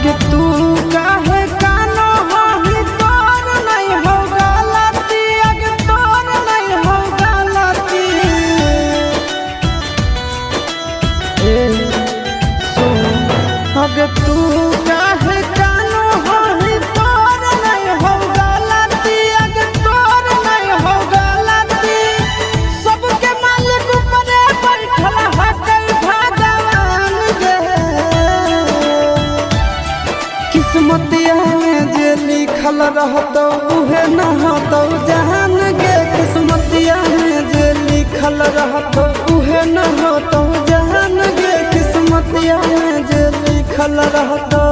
अगे तू काहे कानो होही तोर नहीं हो गलती, अगे तोर नहीं हो गलती। ए सुन, अगे तू काहे कानो होही तोर नहीं हो गलती, अगे तोर नहीं हो गलती। सबके मालिक ऊपरे बैठल हकै भगवान गे। किस्मतिया में जे लिखल रहतौ उहे न होतौ जहान गे। किस्मतिया में जे लिखल रहतौ उहे न होतौ जहान गे। किस्मतिया में जे लिखल रहतौ।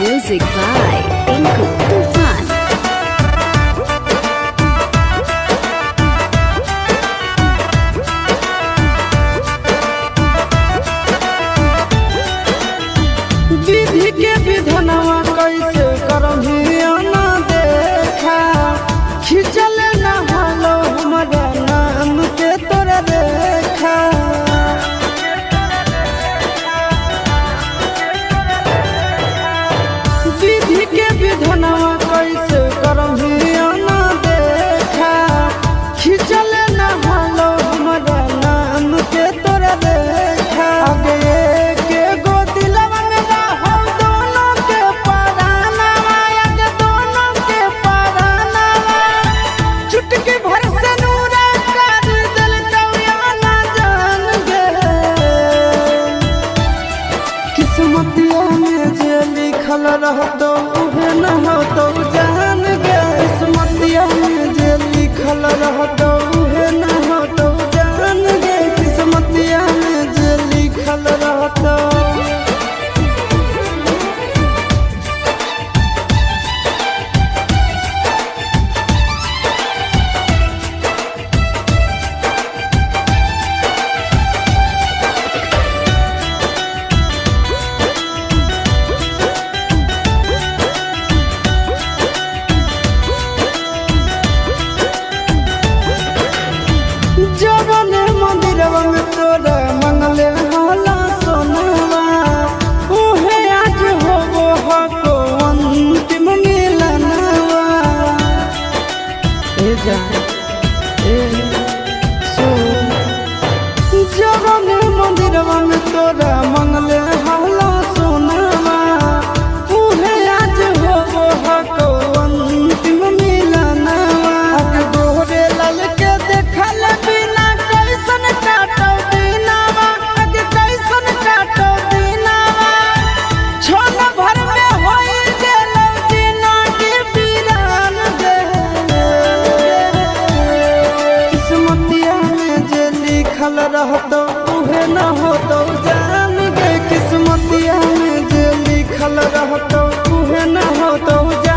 Music by Tinku Tufan. विधि के विधनवा कैसे करही ना देखा, खिंचल न हलो हमारा नाम के तोरा देखा। विधि के विधनवा कैसे करही ना देखा, खिंचल न हलो हमारा नाम के तोरा देखा। आगे के गो दिलवा में रहो दोनों के परानवा, आगे दोनों के परानवा। चुटकी भर से नूरा कर दिल कौया ना जान गे। किस्मतिया में जे लिखल रहतौ उहे न होतौ जान गे। किस्मतिया में जे लिखल रहतौ उहे न होतौ जान गे। किस्मतिया में जे लिखल रहतौ। जवने मंदिरवा में तोरा मंगले होला सोनवा, उहे आज होबो हको अंतिम मिलनवा। ए जा ए सुन, जवने मंदिरवा में तोरा मंगले होला सोनवा, उहे आज होबो हको अंतिम मिलनवा। अगे गोरे लाल के देखल बिना कैसन काटो दिनावा, अगे कैसन काटो दिनावा। क्षण भर में होई गेलौ जिनगी वीरान गे। किस्मतिया में जे लिखल रहतौ उहे न होतौ जान गे। किस्मतिया में जे लिखल रहतौ उहे न होतौ जान।